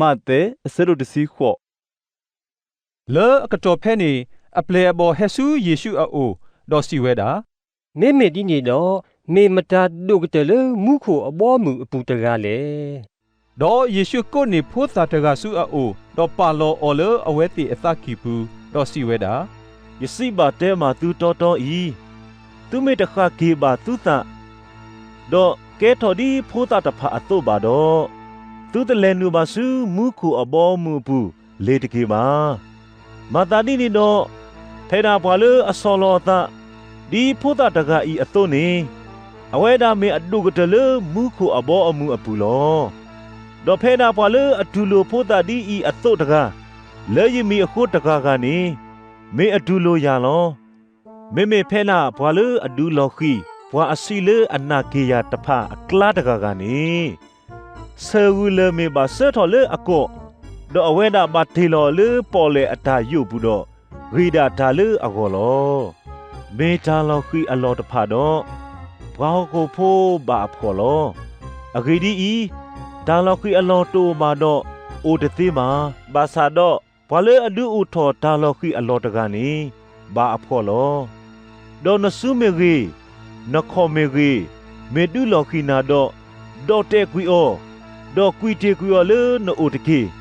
မးသဲ အဆၢဒိၣ်တဆံဃိး. လၢအကတီၢ်ဖဲန့ၣ် အပျဲၢ်အဘီၣ်ဟဲဆူယ့ၣ်ရှူးအအိၣ်, ဒီးစံးဝဲဒၣ်, မ့မ့ၢ်ဒ်န့ၣ်ဒီး, မ့ၢ်မတၤဒိၣ်ကတၢၢ်လၢမူခိၣ်အဘီအမုၢ်အပူၤတဂၤလဲၣ်. ဒီးယ့ၣ်ရှူးကိးန့ၢ်ဖိသၣ်တဂၤဆူအအိၣ်, ဒီးပာ်လီၤအီၤလၢအဝဲသ့ၣ်အသးကံၢ်ပူၤ, ဒီးစံးဝဲဒၣ်, ယစံးဘၣ်တဲဘၣ်သုတီတီအံၤ, သုမ့ၢ်တဃၣ်က့ၤဘၣ်သုသး, ဒီးကဲထီၣ်ဒ်ဖိသၣ်တဖၣ်အသိးဘၣ်ဒီး, သုတလဲၤနုာ်ဘၣ်ဆူမူခိၣ်အဘီအမုၢ်အပူၤလ့ၤတက့ၢ်ဘၣ်. မၤသးဒ်န့ၣ်ဒီး, ဖဲဒၣ်ပှၤလၢအဆီၣ်လီၤအသး ဒ်ဖိသၣ်တဂၤအံၤအသိးန့ၣ်, အဝဲဒၣ်မ့ၢ်အဒိၣ်ကတၢၢ်လၢမူခိၣ်အဘီအမုၢ်အပူၤလီၤ. ဒီးဖဲဒၣ်ပှၤလၢအတူၢ်လိာ်ဖိသၣ်ဒ်အံၤအသိးတဂၤ, လၢယမံၤအဃိတဂၤဂၤန့ၣ်, မ့ၢ်အတူၢ်လိာ်ယၤလီၤ. မ့မ့ၢ်ဖဲဒၣ်ပှၤလၢအဒုးလီၤဃံၤ ပှၤအဆံးလၢအနာ်က့ၤယၤတဖၣ်အကျါတဂၤဂၤန့ၣ်, ဆၢၣ်ဂုၢ်လၢၢ်မ့ၢ်ဘၣ်စၢထီၣ်လၢအကိာ်, ဒီးအဝဲဒၣ်ဘၣ်တ့ၢ်လီၤလၢပီၣ်လဲၣ်အတၢ်ယိာ်ပူၤဒီး, ဂ့ၤဒၣ်တၢ်လၢအဂီၢ်လီၤ. မ့ၢ်တၢ်လီၤဃံၤအလီၢ်တဖၣ်ဒီး, ပှၤဟီၣ်ခိၣ်ဖိဘၣ်အဖှီၣ်လီၤ. အဂ့ၢ်ဒ်အံၤ, တၢ်လီၤဃံၤအလီၢ်တအိၣ်ဘၣ်ဒီး, အိၣ်တသ့ဘၣ်. ဘၣ်ဆၣ်ဒီး, ပှၤလၢအဒုးအိၣ်ထီၣ်တၢ်လီၤဃံၤအလီၢ်တဂၤန့ၣ်, ဘၣ်အဖှီၣ်လီၤ. ဒီးနစုမ့ၢ်ဂ့ၤ, နခီၣ်မ့ၢ်ဂ့ၤ, မ့ၢ်ဒုးလီၤဃံၤနၤဒီး, ဒီၣ်တဲာ်ကွံာ်အီၤ, ဒီးကွံာ်တ့ၢ်ကွံာ်အီၤလၢနအိၣ်တက့ၢ်.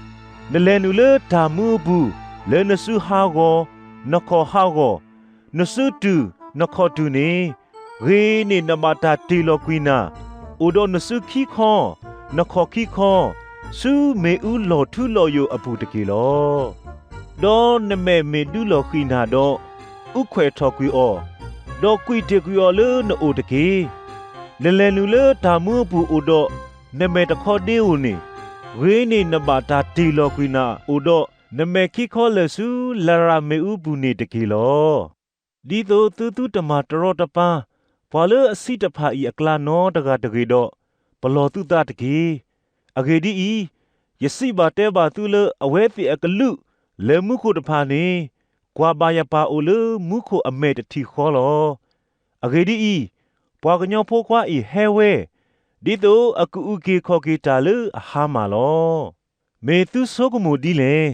နလဲၤနုာ်လၢတၢ်မူအပူၤ, လၢနစုဟးဂီၤ, နခီၣ်ဟးဂီၤ, နစုတူၢ်, နခီၣ်တူၢ်န့ၣ်, ဂ့ၤန့ၢ်နဘၣ်တၢ်တ့ၢ်လီၤကွံာ်နၤ, အိၣ်ဒီးနစုခံခီ, နခီၣ်ခံခီ, ဆူမ့ၣ်အူလီၤထူလီၤယိာ်အပူၤတက့ၢ်လီၤ. ဒီးနမဲာ်မ့ၢ်ဒုးလီၤဃံၤနၤဒီး, အူခွဲးထီၣ်ကွံာ်အီၤ, ဒီးကွံာ်တ့ၢ်ကွံာ်အီၤလၢနအိၣ်တက့ၢ်. နလဲၤနုာ်လၢတၢ်မူအပူၤအိၣ်ဒီး, နမဲာ်တခီဒ့ဧိၤန့ၣ်, ဂ့ၤန့ၢ်နဘၣ်တၢ်တ့ၢ်လီၤကွံာ်နၤအိၣ်ဒီး, နမဲာ်ခံခီလၢာ်ဆူလရာ်မ့ၣ်အူပူၤန့ၣ်တက့ၢ်လီၤ. ဒ်သိးသုသုတမၤတရီတပါ ပှၤလၢအဆံးတဖၣ်အံၤအကျါနီတဂၤတဂ့ၤဒီး, ပလီၢ်သုသးတက့ၢ်. အဂ့ၢ်ဒ်အံၤ, ယစံးဘၣ်တဲဘၣ်သုလၢအဝဲသ့ၣ်အကလူးလၢမူခိၣ်တဖၣ်န့ၣ်, ကွၢ်ဘၣ်ယပၢ်အိၣ်လၢမူခိၣ်အမဲာ်တထံၣ်ဃီလီၤ. အဂ့ၢ်ဒ်အံၤ, ပှၤကညီဖိခွါအံၤဟဲဝဲ, ဒ်သိးအကအုၣ်က့ၤခီၣ်က့ၤတၢ်လၢအဟါမၢ်လီၤ. မ့ၢ်သုဆိကမိၣ်ဒ်လဲၣ်.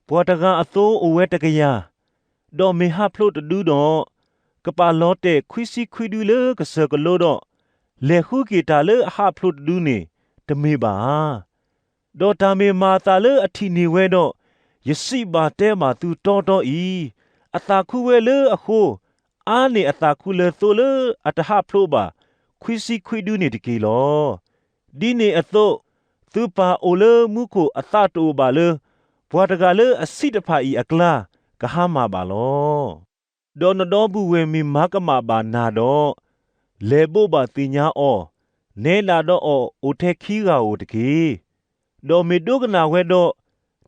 ပှၤတဂၤအသိအိၣ်ဝဲတကယၤ, ဒီးမ့ၢ်ဟးဖျိးတဒုဒီး, ကပာ်လီၤတဲာ်ခွံဆံခွံဒုလၢကစၢၢ်ကလိဒီး, လဲၤဃုက့ၤတၢ်လၢအဟးဖျိးတဒုန့ၣ်, တမ့ၢ်ဘၣ်ဧါ. ဒီးတၢ်မ့ၢ်မၤအသးလၢအထံၣ်န့ၢ်ဝဲဒီး, ယစံးဘၣ်တဲဘၣ်သုတီတီအံၤ, အသးခုဝဲလၢအဃိ, အါန့ၢ်အသးခုလၢသိလၢအတဟးဖျိးဘၣ်ခွံဆံခွံဒုန့ၣ်တက့ၢ်လီၤ. ဒ်န့ၣ်အသိး, သုပၢ်အိၣ်လၢမူခိၣ်အသးတအိၣ်ဘၣ်လၢ, ပှၤတဂၤလၢအဆံးတဖၣ်အံၤအကျါကဟါမၢ်ဘၣ်လီၤ. ဒီးနဒီပုၢ်ဝဲၢ်မ့ၢ်မၤကမၣ်ဘၣ်နၤဒီး, လဲၤဘိးဘၣ်သ့ၣ်ညါအီၤ, နဲဒၣ်ဒီးအီၤအိၣ်ထဲခံဂၤဧိၤတက့ၢ်. ဒီးမ့ၢ်ဒိကနၣ်ဝဲဒီး,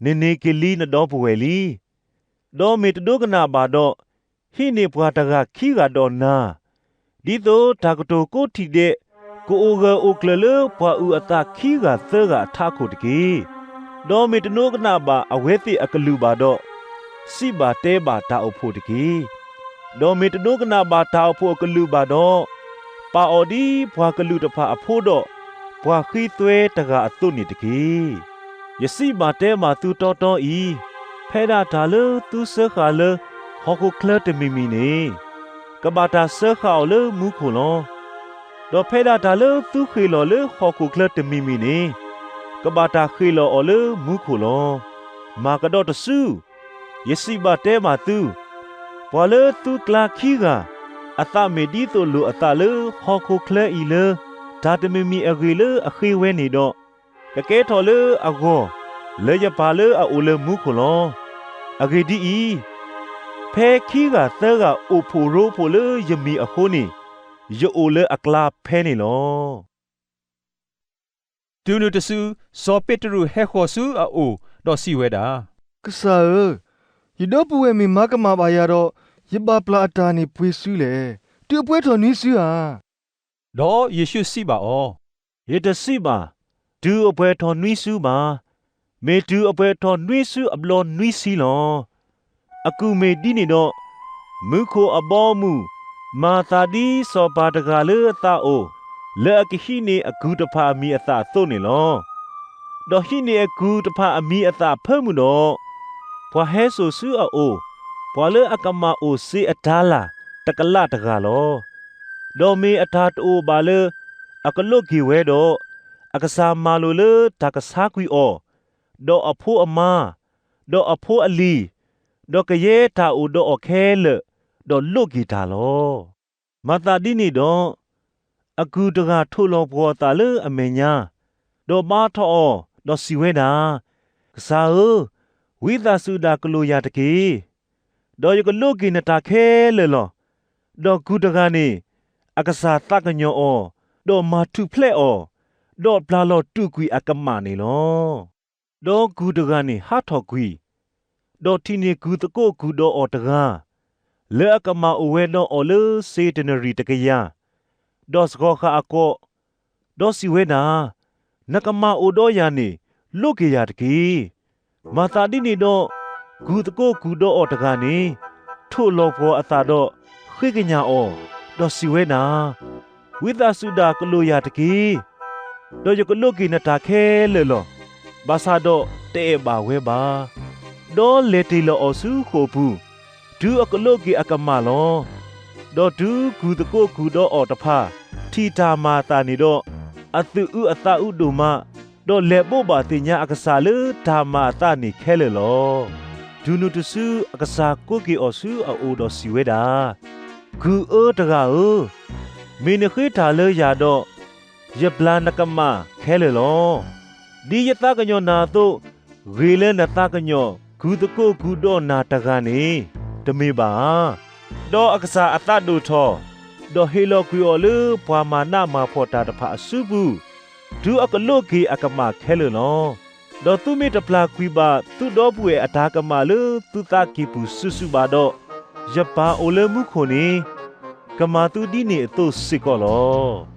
နန့ၢ်က့ၤလံနဒီပုၢ်ဝဲၢ်လံ. ဒီးမ့ၢ်တဒိကနၣ်ဘၣ်ဒီး, ဟံးန့ၢ်ပှၤတဂၤခံဂၤဒီးနၤ, ဒ်သိးတၢ်ကတိၤကိးထံၣ်ဒဲး, ကအိၣ်ဂၢၢ်အိၣ်ကျၢၤလၢပှၤအုၣ်အသးခံဂၤသၢဂၤအထးခိၣ်တက့ၢ်. ဒီးမ့ၢ်တဒိကနၣ်ဘၣ်အဝဲသ့ၣ်အကလုၢ်ဘၣ်ဒီး, စံးဘၣ်တဲဘၣ်တၢ်အိၣ်ဖှိၣ်တက့ၢ်. ဒီးမ့ၢ်တဒိကနၣ်ဘၣ်တၢ်အိၣ်ဖှိၣ်အကလုၢ်ဘၣ်ဒီး, ပာ်အီၤဒ်ပှၤကလုာ်တဖၣ်အဖိဒီး, ပှၤဃံသွဲတဂၤအသိးန့ၣ်တက့ၢ်. ယစံးဘၣ်တဲဘၣ်သုတီတီအံၤ, ဖဲဒၣ်တၢ်လၢသုစၢဃာ်လၢဟီၣ်ခိၣ်ချၢတမံၤမံၤန့ၣ်, ကဘၣ်တၢ်စၢဃာ်အီၤလၢမူခိၣ်လီၤ. ဒီးဖဲဒၣ်တၢ်လၢသုဃ့ၢ်လီၤလၢဟီၣ်ခိၣ်ချၢတမံၤမံၤန့ၣ်, ကဘၣ်တၢ်ဃ့ၢ်လီၤအီၤလၢမူခိၣ်လီၤ. မၤကဒီးတစု, ယစံးဘၣ်တဲဘၣ်သု, ပှၤလၢသုကျါခံဂၤ, အသးမ့ၢ်ဒ်သိးလိာ်အသးလၢဟီၣ်ခိၣ်ချၢအံၤလၢ, တၢ်တမံၤမံၤအဂ့ၢ်လၢအဃ့ဝဲန့ၣ်ဒီး, ကကဲထီၣ်လၢအဂီၢ်, လၢယပၢ်လၢအအိၣ်လၢမူခိၣ်လီၤ. အဂ့ၢ်ဒ်အံၤ, ဖဲခံဂၤသၢဂၤအိၣ်ဖှိၣ်ရိဖှိၣ်လၢယမံၤအဃိန့ၣ်, ယအိၣ်လၢအကျါဖဲန့ၣ်လီၤ. တုၤနုၤတစု, စီၤပ့းတရူးဟဲဃီၤဆူအအိၣ်, ဒီးစံးဝဲဒၣ်, ကစၢ်ဧၢ, ယဒီပုၢ်ဝဲၢ်မ့ၢ်မၤကမၣ်ဘၣ်ယၤဒီး, ယဘၣ်ပျၢ်အတၢ်န့ၣ်ပှ့ၤစုလဲၣ်. တုၤအပှဲၤထီၣ်နွံစုဧါ. ဒီးယ့ၣ်ရှူးစံးဘၣ်အီၤ, ယတစံးဘၣ်, တုၤအပှဲၤထီၣ်နွံစုဘၣ်, မ့ၢ်တုၤအပှဲၤထီၣ်နွံစုအဘျီနွံဆံလီၤ. အကူၣ်မ့ၢ်ဒ်န့ၣ်ဒီး, မူခိၣ်အဘီအမုၢ် မၤအသးဒ်စီၤပၤတဂၤလၢအသးအိၣ်, လၢအကဟံးန့ၢ်အကုၢ်တဖၣ်အမံၤအသၣ်အသိးန့ၣ်လီၤ. ဒီးဟံးန့ၢ်အကုၢ်တဖၣ်အမံၤအသၣ်အဖၢမုၢ်ဒီး, ပှၤဟဲစိာ်ဆူအအိၣ် ပှၤလၢအကမၣ်အိၣ်စ့အတၤလၣ်တကလးတဂၤလီၤ. ဒီးမ့ၢ်အတၢ်တအိၣ်ဘၣ်လၢအကလိးက့ၤဝဲဒီး, အကစၢ်မၤလိာ်လၢတၢ်ကဆါကွံာ်အီၤ, ဒီးအဖိအမါ, ဒီးအဖိအလံၤ, ဒီးကယဲၢ်တၢ်အိၣ်ဒီးအီၤခဲလၢာ်, ဒီးလိးက့ၤတၢ်လီၤ. မၤသးဒ်န့ၣ်ဒီး, အကုၢ်တဂၤထိၣ်လီၤပှီၤအသးလၢအမဲာ်ညါ, ဒီးဘါထီၣ်အီၤ, ဒီးစံးဝဲဒၣ်, ကစၢ်ဧၢ, ဝံသးစူၤဒၣ်ကလိာ်ယၤတက့ၢ်. ဒီးယကလိးက့ၤနတၢ်ခဲလၢာ်လီၤ. ဒီးကုၢ်တဂၤန့ၣ် အကစၢ်သးကညီၤအီၤ, ဒီးမၤထူၣ်ဖျဲးအီၤ, ဒီးပျၢ်လီၤတူာ်ကွံာ်အကမၣ်န့ၣ်လီၤ. ဒီးကုၢ်တဂၤန့ၣ်ဟးထီၣ်ကွံာ်, ဒီးထံၣ်န့ၢ်ကုၢ်သကိးကုၢ်ဒီးအီၤတဂၤ, လၢအကမၣ်အိၣ်ဝဲဒီးအီၤလၢစ့တနရံၣ်တကယၤ, ဒီးစှီၤဃာ်အကိး, ဒီးစံးဝဲဒၣ်, နကမၣ်အိၣ်ဒီးယၤန့ၣ် လိးက့ၤယၤတက့ၢ်. မၤသးဒ်န့ၣ်ဒီး, ကုၢ်သကိးကုၢ်ဒီးအီၤတဂၤန့ၣ် ထိၣ်လီၤပှီၤအသးဒီးဃ့ကညးအီၤ, ဒီးစံးဝဲဒၣ်, ဝံသးစူၤဒၣ်ကလိာ်ယၤတက့ၢ်. ဒီးယကလိးက့ၤနတၢ်ခဲလၢာ်လီၤ. ဘၣ်ဆၣ်ဒီးတအဲၣ်ဘၣ်ဝဲဘၣ်. ဒီးလဲၤတ့ၢ်လီၤအီၤဆူဃိာ်ပူၤ, တုၤအကလိးက့ၤအကမၣ်လီၤ. ဒီးတုၤကုၢ်သကိးကုၢ်ဒီးအီၤတဖၣ် ထံၣ်တၢ်မၤအသးန့ၣ်ဒီး, အသူၣ်အုးအသးအုးဒိၣ်မး, ဒီးလဲၤဘိးဘၣ်သ့ၣ်ညါအကစၢ်လၢတၢ်မၤအသးန့ၣ်ခဲလၢာ်လီၤ. တုၤနုၤတစုအကစၢ်ကိးက့ၤအီၤဆူအအိၣ်ဒီးစံးဝဲဒၣ်, ကုၢ်အၢတဂၤဧၢ, မ့ၢ်နဃ့တၢ်လၢယၤဒီး, ယပျၢ်နကမၣ်ခဲလၢာ်လီၤ. ဒ်ယသးကညီၤနၤအသိး, ဂ့ၤလၢနသးကညီၤကုၢ်သကိးကုၢ်ဒီးနၤတဂၤန့ၣ် တမ့ၢ်ဘၣ်ဧါ. ဒီးအကစၢ်အသးဒိၣ်ထီၣ်, ဒီးဟ့ၣ်လီၤကွံာ်အီၤလၢပှၤမၤနးမၤဖှီၣ်တၢ်တဖၣ်အစုပူၤ, တုၤအကလိးက့ၤအကမၣ်ခဲလၢာ်လီၤ. ဒီးသုမ့ၢ်တပျၢ်ကွံာ်ဘၣ်သုဒီပုၢ်ဝဲၢ်အတၢ်ကမၣ်လၢသုသးကံၢ်ပူၤစုာ်စုာ်ဘၣ်ဒီး, ယပၢ်အိၣ်လၢမူခိၣ်န့ၣ် ကမၤသုဒ်န့ၣ်အသိးစ့ၢ်ကီးလီၤ.